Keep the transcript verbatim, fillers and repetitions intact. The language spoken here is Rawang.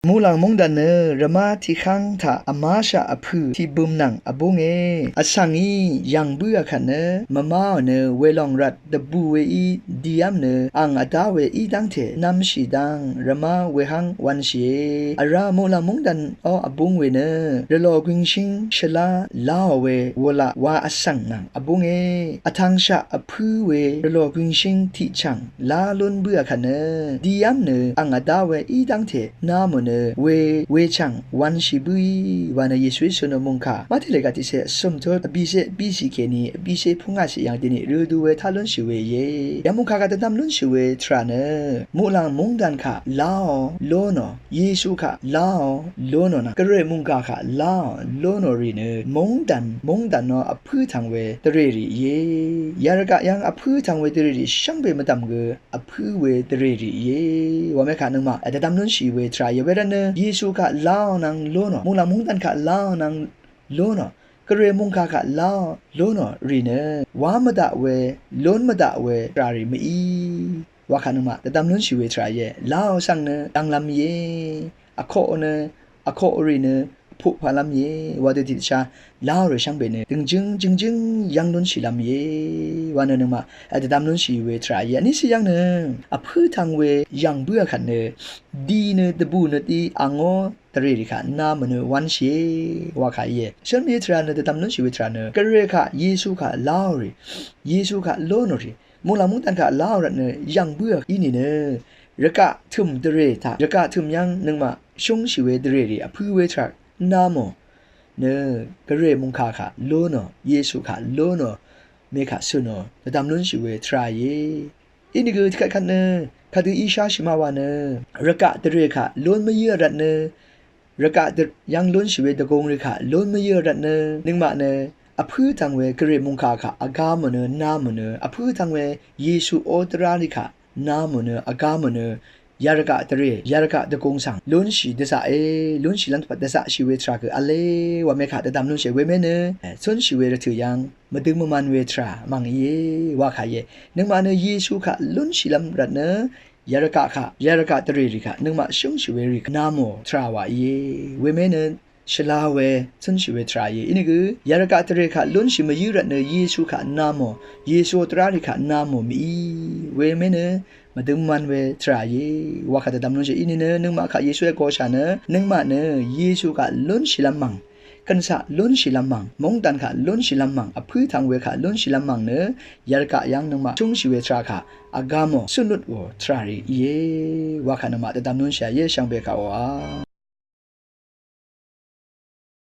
Muqlàng móngdàn nø rvmá tiqháng taq vmáshaq vpø̄ tiqbøm nvng vbúnge. Vsvng í yv̀ng bǿà kvt nø mvmáò nø welòng rvt dvbù weí diyv́m nø ang vdá we í dv́ngte nv̄mshì dang rvmá wehv́ng wv̄nshìe. Vrá muqlàng móngdàn ó vbúng we nø rvlò gwingshíng shvlá láò we wulaq wa vsvng nvng vbúnge. Vtv̄ngshaq vpǿ we rvlò gwingshíng tiqchv̀ng lá lún bǿà kvt nø diyv́m nø ang vdá we í dv́ngte nv̄mò nø we wechv̀ng wv̄nshì bǿí wa nø Yesuí shø̀nò mòngkà Mátì lèga tiqsè vsø̀m tut vbìsè bìsì kèní vbìsè púngàsì yv̀ng dìní rødu we tá lúnshì we íe. Yv̀ng mòngkà kaq dvdvm lúnshì we tvrà nø muqlàng móngdàn kaq láò lónò, Yesu kaq láò lónò nvng gvray mòngkà kaq láò lónò rì nø móngdàn móngdàn nò vpǿ tvng we dvrèrì íe. Yarvgaq yv́ng vpǿ tvng we dvrèrì shvngbe mvdv̀m gø vpǿ we dvrèrì íe. Wamekaq nøngmaq dvdvm lúnshì we tvrà íe. Wervt nø Yesu kaq láò nvng lónò, muqlàng móngdàn kaq láò nvng lónò, gvray mòngkà kaq láò lónò rì nø wá mvdaq we, lún mvdaq we tvrà rì mv-í. Wakà nøngmaq dvdvm lúnshì we tvrà íe. Láò svng nø dv̄nglv́m íe. Vkoq nø, vkoq rì nø vpuq pàlv́m íe. Wadø tiqdvchá láò rì shvngbe nø dø̀ngjǿng jø̀ngjǿng yv́ng lúnshìlv́m íe. Wa nø nøngmaq dvdvm lúnshì we tvrà íe. Vní sì yv́ng nø vpǿ tvng we yv̀ng bǿà kvt nø di nø dvbù nø dí angó dvrèrì kaq nv̄mò nø wv̄nshìe wakà íe. Shø̀n mì tvrà nø dvdvm lúnshì we tvrà nø gvray kaq Yesu kaq láò rì, Yesu kaq lónò rì, muqlàng móngdàn kaq láò rvt nø yv̀ng bǿà í nìnø rvgaq tø̀m dvrè taq, rvgaq tø̀m yv́ng nøngmaq shúngshì we dvrèrì vpǿ we tvrà nv̄mò nø gvray mòngkà kaq lónò, Yesu kaq lónò mekaq shø̀nò dvdvm lúnshì we tvrà íe. Inìgø tiqkvt kvt nø kadø ísháshì ma wa nø rvgaq dvrè kaq lún mvyǿ rvt nø rvgaq dv- yv́ng lúnshì we dvgūng rì kaq lún mvyǿ rvt nø nøngmaq nø vpǿ tvng we gvray mòngkà kaq vgāmò nø nv̄mò nø vpǿ tvng we Yesu ó dvrá rì kaq nv̄mò nø vgāmò nø yarvgaq dvrè, yarvgaq dvgūng svng lúnshì dvzaqe, lúnshìlv́m dvpvt dvzaqshì we tvrà gø v̄le. Wamekaq dvdvm lúnshì wemé nø cúnshì we rvtø̀ yv́ng mvdøng mvman we tvrà mv̀ng íe wakà íe. Nøngmaq nø Yesu kaq lúnshìlv́m rvt nø yarvgaq kaq, yarvgaq dvrèrì kaq nøngmaq shúngshì we rì nv̄mò tvrà wà íe. Wemé nø shvla we cúnshì we tvrà íe. Inìgø yarvgaq dvrè kaq lúnshì mvyǿ rvt nø Yesu kaq nv̄mò, Yesu dvrá rì kaq nv̄mò mv-í. Wemé nø mvdøng mvman we tvrà íe wakà dvdvm lúnshì. Inìnø nøngmaq kaq Yesu ègoshà nø nøngmaq nø Yesu kaq lúnshìlv́m mv̀ng, gv̀nsaq lúnshìlv́m mv̀ng, móngdàn kaq lúnshìlv́m mv̀ng, vpǿ tvng we kaq lúnshìlv́m mv̀ng nø yarvgaq yv́ng nøngmaq shúngshì we tvrà kaq vgāmò cúnlutwò tvrà rì íe wakà nøngmaq dvdvm lúnshìa íe shvngbe kaq oqà.